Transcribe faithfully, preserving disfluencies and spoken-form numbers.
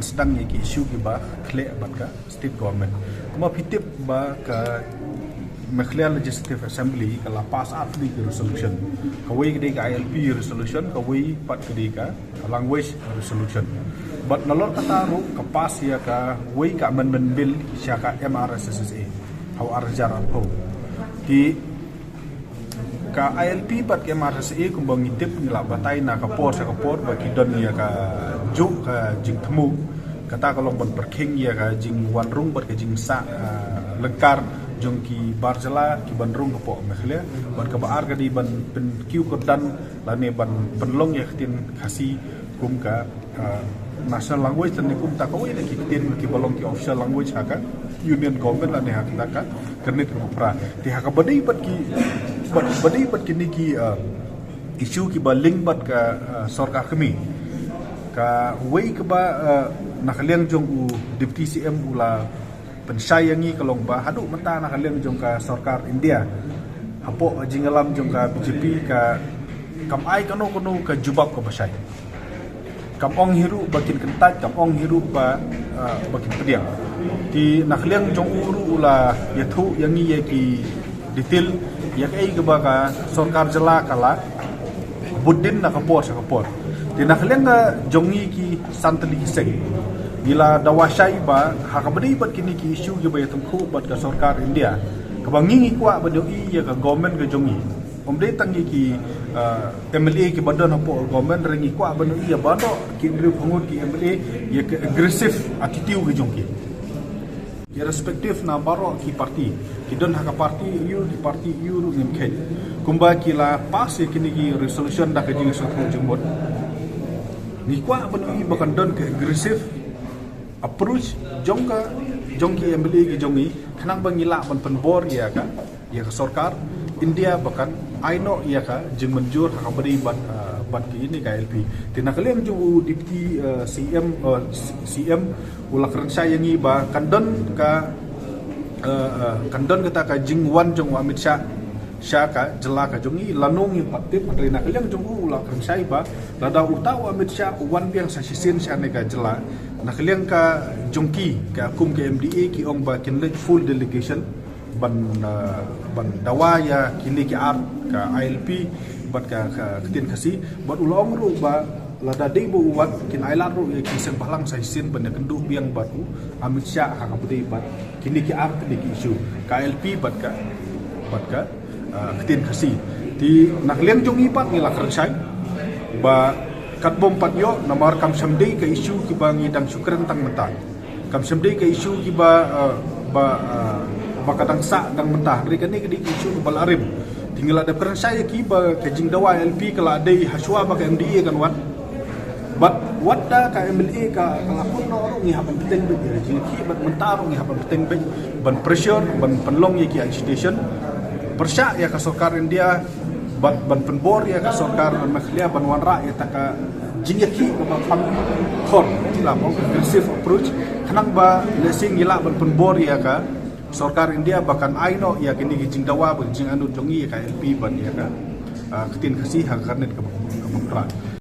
sdang ïa ki issue kiba khleh bad ka state government. Kumba phi tip ba ka Meghalaya Legislative Assembly ka la pass arphew ki resolution. Kawei ka dei ka I L P resolution, kawei pat ka dei ka language resolution. Bad nalor kata ruh ka pass ïa kawei ka amendment bill sha ka M R S S A ha u ar hajar arphew. Te ka I L P bad ka M R S S A kumba ngi tip ngi la batai na ka por sha ka por ba ki don ïa ka juk ka jingthmu. Kata ka long ban pyrkhing ïa ka jingwan rung bad ka jingsah, ah, lyngkar jong ki bar jylla ki ban rung hapoh Meghalaya. Bad kaba ar ka dei ban pynkiew kyrdan lane ban pynlong ïa ka ktien Khasi kum ka, ah, national language lane kum ta kawei na ki ktien kiba long ki official language ha ka Union Government lane ha kata ka kyrnit kaba phra. Te ha kaba dei bad ki, bad, ba dei bad kine ki, ah, issue kiba link bad ka, ah, sorkar kmie. Kawei kaba, ah, na ka liang jong u Deputy C M u la pynshai ïa ngi ka long ba haduh mynta na ka liang jong ka sorkar India hapoh jingïalam jong ka B J P ka kam ai kano kano ka jubab kaba shai. Kam ong hi ruh ba kin kyntait, kam ong hi ruh ba, ah, ba kin pdiang. Te na ka liang jong u ruh u la ïathuh ïa ngi ïa ki detail ïa kaei kaba ka sorkar jylla ka la bud dien na ka por sha ka por. Te na ka liang ka jong ngi ki san tylli ki seng ngi la dawa shai ba ha kaba dei bad kine ki issue kiba ïatyngkhuh bad ka sorkar India kaba ngi ngi kwah ban ïohi ïa ka government ka jong ngi. Ym dei tang ïa ki, ah, M L A kiba don hapoh government, hynrei ngi kwah ban ïohi ïa baroh ki hynriew phew ngut ki M L A ïa ka aggressive attitude ka jong ki. Irrespective na baroh ki party, ki don ha ka party aiu, ki party aiu ruh ngim khet. Kumba ki la pass ïa kine ki resolution da ka jingsngewthuh jingmut. Ngi kwah ban ïohi ba kan don ka aggressive approach jong ka, jong ki M L A ki jong ngi khnang ba ngi lah ban pynbor ïa ka, ïa ka sorkar India ba kan ai noh ïa ka jingmynjur ha kaba dei bad, ah, bad kine ka I L P. Te na ka liang jong u Deputy, ah, C M, ah, C M u la kren shai ïa ngi ba kan don ka, ah, ah, kan don kata ka jingwan jong u Amit Shah sha ka jylla ka jong ngi, lano ngim pat tip, hynrei na ka liang jong u u la kren shai ba lada uta u Amit Shah u wan biang sa shisien shane ka jylla, na ka liang ka jong ki ka kum ka M D A ki ong ba kin leit full delegation ban, ah, ban dawa ïa kine ki ar, ka I L P bad ka, ka ktien Khasi. Bad u la ong ruh ba lada dei ba u wan kin ailad ruh ïa ki seng bhalang sa shisien ban ïakynduh biang bad u Amit Shah ha kaba dei bad kine ki ar tylli ki issue, ka I L P bad ka, bad ka, ah, ktien Khasi. Te na ka liang jong ngi pat ngi la kren shai ba katba ym pat ïoh namar kam shym dei ka issue kiba ngi dang shu kren tang mynta. Kam shym dei ka issue kiba, ah, ba, ah, ba ka dang sah dang mynta, hynrei kane ka dei ka issue kaba la rim. Te ngi la dep kren shai ïa ki ba ka jingdawa I L P ka la dei hashwa ba ka M D A kan wan. Bad wat da ka M L A ka, ka la pun noh ruh ngi hap ban bteng beit ïa ka jingïakhih, bad mynta ruh ngi hap ban bteng beit ban pressure ban pynlong ïa ki agitation pyrshah ïa ka sorkar India bad ban pynbor ïa ka sorkar Meghalaya ban wanrah ïa kata ka jingïakhih kaba kham khor, la ong aggressive approach, khnang ba lehse ngi lah ban pynbor ïa ka sorkar India ba kan ai noh ïa kine ki jingdawa bad jingangnud jong ngi ïa ka I L P bad ïa ka, ah, ktien Khasi ha ka kyrnit kaba, kaba phra.